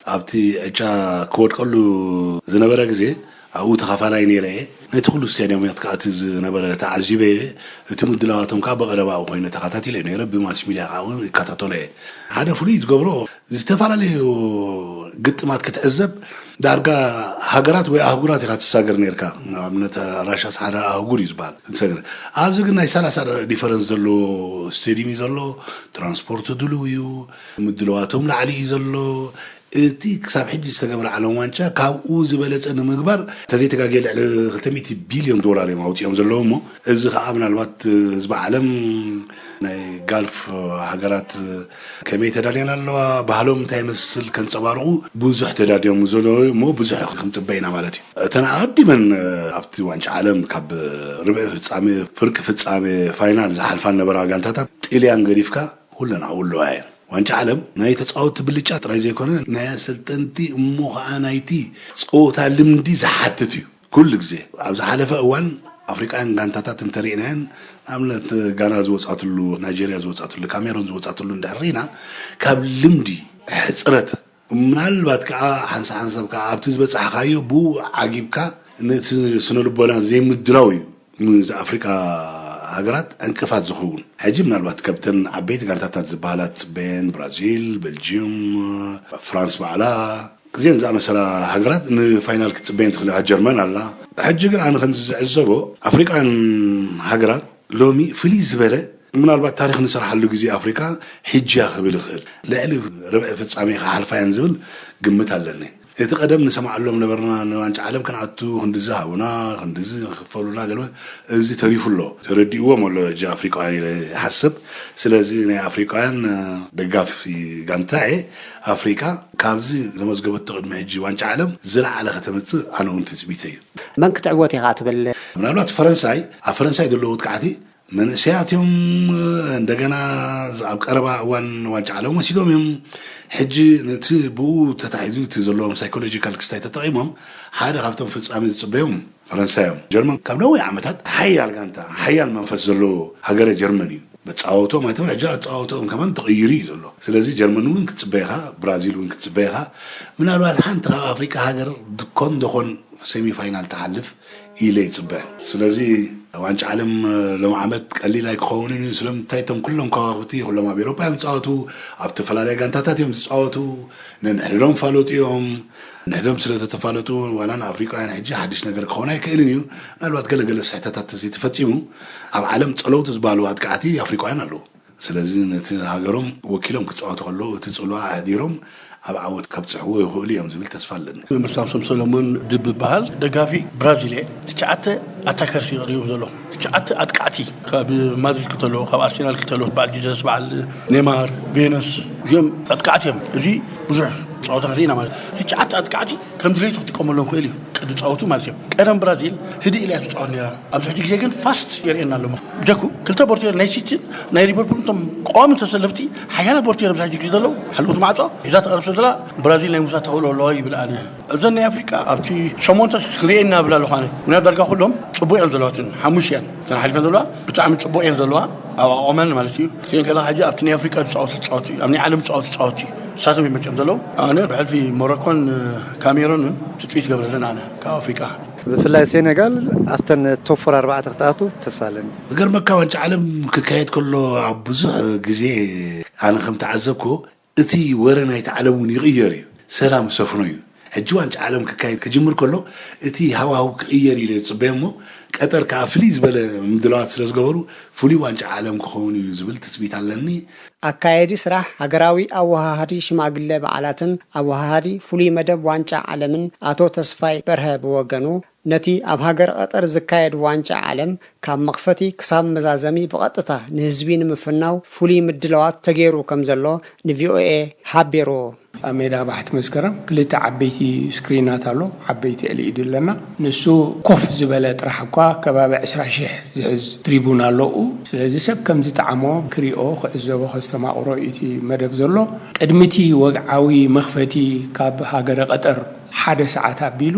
ኣብቲ ዕጫ ክወድቀሉ ዝነበረ ግዜ ኣብኡ ተኻፋላይ ነይረ እየ። ነቲ ኩሉ ስቴድዮማት ከዓ እቲ ዝነበረ ተዓዚበ እየ። እቲ ምድላዋቶም ከዓ ብቐረባኡ ኮይነ ተኸታቲለ ነይረ። ብማስ ሚድያ ከዓ እውን ይከታተሎ እየ። ሓደ ፍሉይ ዝገብሮ ዝተፈላለዩ ግጥማት ክትዕዘብ ዳርጋ ሃገራት ወይ ኣህጉራት ኢኻ ትሳገር ነርካ። ንኣብነት ራሻ ሓደ ኣህጉር እዩ ዝበሃል ትሰግር። ኣብዚ ግን ናይ ሰላሳ ዲፈረንስ ዘሎ ስቴድዩም እዩ ዘሎ። ትራንስፖርት ድልው እዩ። ምድልዋቶም ላዕሊ እዩ ዘሎ። እቲ ክሳብ ሕጂ ዝተገብረ ዓለም ዋንጫ ካብኡ ዝበለፀ ንምግባር ተዘይተጋግየ ልዕሊ ክልተ ሚእቲ ቢልዮን ዶላር እዮም ኣውፂኦም ዘለዉ እሞ እዚ ከዓ ምናልባት ህዝቢ ዓለም ናይ ጋልፍ ሃገራት ከመይ ተዳልየን ኣለዋ፣ ባህሎም እንታይ ይመስል ከንፀባርቑ ብዙሕ ተዳልዮም ዘለዉ እሞ ብዙሕ ክንፅበ ኢና ማለት እዩ። እተን ኣቐዲመን ኣብቲ ዋንጫ ዓለም ካብ ርብዒ ፍፃሜ፣ ፍርቂ ፍፃሜ፣ ፋይናል ዝሓልፋ ነበራ ጋንታታት ጥልያን ገዲፍካ ኩለን ኣብኡ ኣለዋ እየን። ዋንጫ ዓለም ናይ ተፃወትቲ ብልጫ ጥራይ ዘይኮነ ናይ ኣሰልጠንቲ እሞ ከዓ ናይቲ ፀወታ ልምዲ ዝሓትት እዩ። ኩሉ ግዜ ኣብ ዝሓለፈ እዋን ኣፍሪቃውያን ጋንታታት እንተሪእናየን ንኣብነት ጋና ዝወፃትሉ፣ ናይጀርያ ዝወፃትሉ፣ ካሜሮን ዝወፃትሉ እንድሕር ርኢና ካብ ልምዲ ሕፅረት ምናልባት ከዓ ሓንሳ ሓንሳብ ከዓ ኣብቲ ዝበፃሕካዮ ብኡ ዓጊብካ ነቲ ስነ ልቦና ዘይምድላው እዩ። ንዚ ኣፍሪቃ ሃገራት ዕንቅፋት ዝኸውን ሕጂ ምናልባት ከብተን ዓበይቲ ጋንታታት ዝበሃላት ስፔን፣ ብራዚል፣ ቤልጅዩም፣ ፍራንስ ባዕላ እዚአን ዝኣመሰላ ሃገራት ንፋይናል ክትፅበየን ትኽእል እያ። ጀርመን ኣላ። ሕጂ ግን ኣነ ከምዚ ዝዕዘቦ ኣፍሪቃን ሃገራት ሎሚ ፍልይ ዝበለ ምናልባት ታሪክ ንሰርሓሉ ግዜ ኣፍሪካ ሕጂ እያ ክብል ይኽእል። ልዕሊ ርብዒ ፍፃሜ ክሓልፋ እየን ዝብል ግምት ኣለኒ። እቲ ቀደም ንሰማዓሎም ነበርና ንዋንጫ ዓለም ክንኣቱ ክንድዚ ሃቡና ክንድዚ ክፈሉና ገለ እዚ ተሪፉ ኣሎ። ተረዲእዎም ኣሎ ሕጂ ኣፍሪቃውያን ኢለ ይሓስብ። ስለዚ ናይ ኣፍሪቃውያን ደጋፊ ጋንታ እየ። ኣፍሪቃ ካብዚ ዘመዝገበቶ ቅድሚ ሕጂ ዋንጫ ዓለም ዝለዓለ ከተምፅእ ኣነ እውን ትፅቢተይ እዩ። መን ክትዕወት ኢኻ ትብል? ምናልባት ፈረንሳይ ኣብ ፈረንሳይ ዘለዉ ውድቃዕቲ መንእሰያት እዮም። እንደገና ኣብ ቀረባ እዋን ዋንጫ ዓለም ወሲዶም እዮም። ሕጂ ነቲ ብኡ ተታሒዙ እቲ ዘለዎም ሳይኮሎጂካል ክስታይ ተጠቒሞም ሓደ ካብቶም ፍጻሜ ዝፅበዮም ፈረንሳይ እዮም። ጀርመን ካብ ነዊሕ ዓመታት ሓያል ጋንታ ሓያል መንፈስ ዘለዎ ሃገረ ጀርመን እዩ። መፃወቶም ኣይትበል ሕጂ ኣፃወቶም ከማን ተቐይሩ እዩ ዘሎ። ስለዚ ጀርመን እውን ክትፅበ ኢኻ፣ ብራዚል እውን ክትፅበ ኢኻ። ምናልባት ሓንቲ ካብ ኣፍሪቃ ሃገር ድኮን ደኾን ሴሚ ፋይናል ትሓልፍ ኢለ ይፅበ። ስለዚ ዋንጫ ዓለም ሎም ዓመት ቀሊል ኣይክኸውንን እዩ። ስለምንታይ እቶም ኩሎም ከዋክብቲ ኩሎም ኣብ ኤሮፓ እዮም ዝፃወቱ፣ ኣብ ዝተፈላለየ ጋንታታት እዮም ዝፃወቱ። ነንሕድዶም ፋለጡ እዮም። ንሕዶም ስለ ዝተፋለጡ ዋላ ንኣፍሪቃውያን ሕጂ ሓድሽ ነገር ክኸውን ኣይክእልን እዩ። ምናልባት ገለገለ ስሕተታት ተዘይተፈፂሙ ኣብ ዓለም ፀለውቲ ዝበሃሉ ኣጥቃዕቲ ኣፍሪቃውያን ኣለዉ። ስለዚ ነቲ ሃገሮም ወኪሎም ክፃወቱ ከለዉ እቲ ፅልዋ ኣሕዲሮም ኣብ ዓወት ከብፅሕዎ ይኽእሉ እዮም ዝብል ተስፋ ኣለኒ። መምህር ሳምሶም ሰሎሞን ድብ በሃል ደጋፊ ብራዚል እየ። ትሽዓተ ኣታከርስ ይቕርቡ ዘሎ ትሽዓተ ኣጥቃዕቲ ካብ ማድሪድ ክተሎ ካብ ኣርሴናል ክተሎ በዓል ጂዘስ በዓል ኔማር ቬነስ እዚኦም ኣጥቃዕቲ እዮም። እዚ ብዙሕ ፀወታ ርኢና ማለት ትሽዓተ ኣጥቃዕቲ ከም ድሌቱ ክጥቀመሎም ክእል እዩ። ቅዲ ፃወቱ ማለት እዮም። ቀደም ብራዚል ህድእ ኢላ ትፃወት ነራ ኣብዚ ሕጂ ግዜ ግን ፋስት የርእየና ኣሎ። ጀኩ ክልተ ቦርቴር ናይ ሲቲን ናይ ሊቨርፑል እቶም ቀዋሚ ተሰለፍቲ ሓያለ ቦርቴር ኣብዚ ሕጂ ግዜ ዘለዉ ሓለውቲ ማዕፆ ሒዛ ተቐርብ ስለ ዘላ ብራዚል ናይ ምውሳድ ተኽእሎ ኣለዋ ይብል ኣነ። እዘን ናይ ኣፍሪቃ ኣብቲ ሸሞንተ ክንሪኤን ኢና ብላ ኣለኳነ ምክንያት ዳርጋ ኩሎም ፅቡቅ እየን ዘለዋትን ሓሙሽ እየን እተን ሓሊፈን ዘለዋ ብጣዕሚ ፅቡቅ እየን ዘለዋ ኣብ ኣቋመን ማለት እዩ። ክስኤን ከላ ሕጂ ኣብቲ ናይ ኣፍሪቃ ዝፃወቱ ዝፃወቱ እዩ ኣብ ናይ ዓለም ዝፃወቱ ዝፃወቱ እዩ። ሳቶም ይመፅኦም ዘለዉ ኣነ ብሕልፊ ሞሮኮን ካሜሮንን ትፅቢት ገብረለን ኣነ ካብ ኣፍሪቃ ብፍላይ ሴኔጋል ኣብተን ቶፕ ፎር ኣርባዕተ ክትኣቱ ተስፋ ኣለኒ። ዝገርመካ ዋንጫ ዓለም ክካየድ ከሎ ኣብ ብዙሕ ግዜ ኣነ ከም ተዓዘብኩ እቲ ወረ ናይቲ ዓለም እውን ይቕየር እዩ። ሰላም ሰፍኖ እዩ። ሕጂ ዋንጫ ዓለም ክካየድ ክጅምር ከሎ እቲ ሃዋህው ክቕየር ኢለ ዝፅበዮ እሞ ቀጠር ከዓ ፍልይ ዝበለ ምድላዋት ስለ ዝገበሩ ፍሉይ ዋንጫ ዓለም ክኸውን እዩ ዝብል ትፅቢት ኣለኒ። ኣካየዲ ስራሕ ሃገራዊ ኣወሃሃዲ ሽማግለ በዓላትን ኣወሃሃዲ ፍሉይ መደብ ዋንጫ ዓለምን ኣቶ ተስፋይ በርሀ ብወገኑ ነቲ ኣብ ሃገር ቐጠር ዝካየድ ዋንጫ ዓለም ካብ መኽፈቲ ክሳብ መዛዘሚ ብቐጥታ ንህዝቢ ንምፍናው ፍሉይ ምድላዋት ተገይሩ ከምዘሎ ንቪኦኤ ሓቢሩ። ኣብ ሜዳ ባሕቲ መስከረም ክልተ ዓበይቲ ስክሪናት ኣሎ፣ ዓበይቲ ኤልኢዲ ኣለና። ንሱ ኮፍ ዝበለ ጥራሕ እኳ ከባቢ ዕስራ ሽሕ ዝሕዝ ትሪቡን ኣለኡ። ስለዚ ሰብ ከም ዝጠዓሞ ክሪኦ፣ ክዕዘቦ፣ ከስተማቕሮ እዩ እቲ መደብ ዘሎ። ቅድሚ እቲ ወግዓዊ መኽፈቲ ካብ ሃገረ ቀጠር ሓደ ሰዓት ኣቢሉ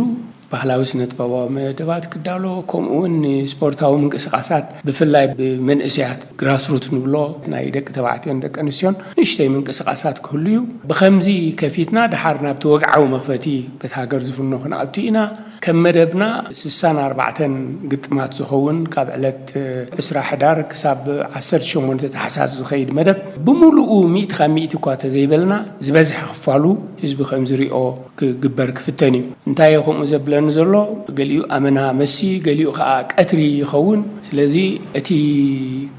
ባህላዊ ስነጥበባዊ መደባት ክዳሎ፣ ከምኡ እውን ንስፖርታዊ ምንቅስቃሳት ብፍላይ ብመንእሰያት ግራስሩት ንብሎ ናይ ደቂ ተባዕትዮን ደቂ ኣንስትዮን ንእሽተይ ምንቅስቃሳት ክህሉ እዩ። ብኸምዚ ከፊትና ድሓር ናብቲ ወግዓዊ መኽፈቲ በቲ ሃገር ዝፍኖ ክንኣቱ ኢና። ከም መደብና ስሳን ኣርባዕተን ግጥማት ዝኸውን ካብ ዕለት ዕስራ ሕዳር ክሳብ ዓሰርተ ሸሞንተ ታሕሳስ ዝኸይድ መደብ ብምሉኡ ሚእቲ ካብ ሚእቲ እኳ ተዘይበልና ዝበዝሐ ክፋሉ ህዝቢ ከም ዝሪኦ ክግበር ክፍተን እዩ። እንታይ ከምኡ ዘብለኒ ዘሎ፣ ገሊኡ ኣመና መሲ፣ ገሊኡ ከዓ ቀትሪ ይኸውን። ስለዚ እቲ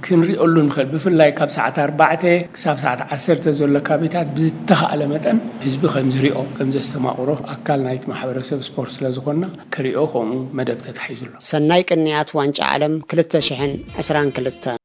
ክንሪኦሉ ንኽእል ብፍላይ ካብ ሰዓት ኣርባዕተ ክሳብ ሰዓት ዓሰርተ ዘሎ ካቢታት ብዝተኻእለ መጠን ህዝቢ ከም ዝሪኦ ከም ዘስተማቕሮ ኣካል ናይቲ ማሕበረሰብ ስፖርት ስለ ዝኾንና ክሪኦ ከምኡ መደብ ተታሒዙ ኣሎ። ሰናይ ቅንያት ዋንጫ ዓለም ክልተ ሽሕን ዕስራን ክልተ።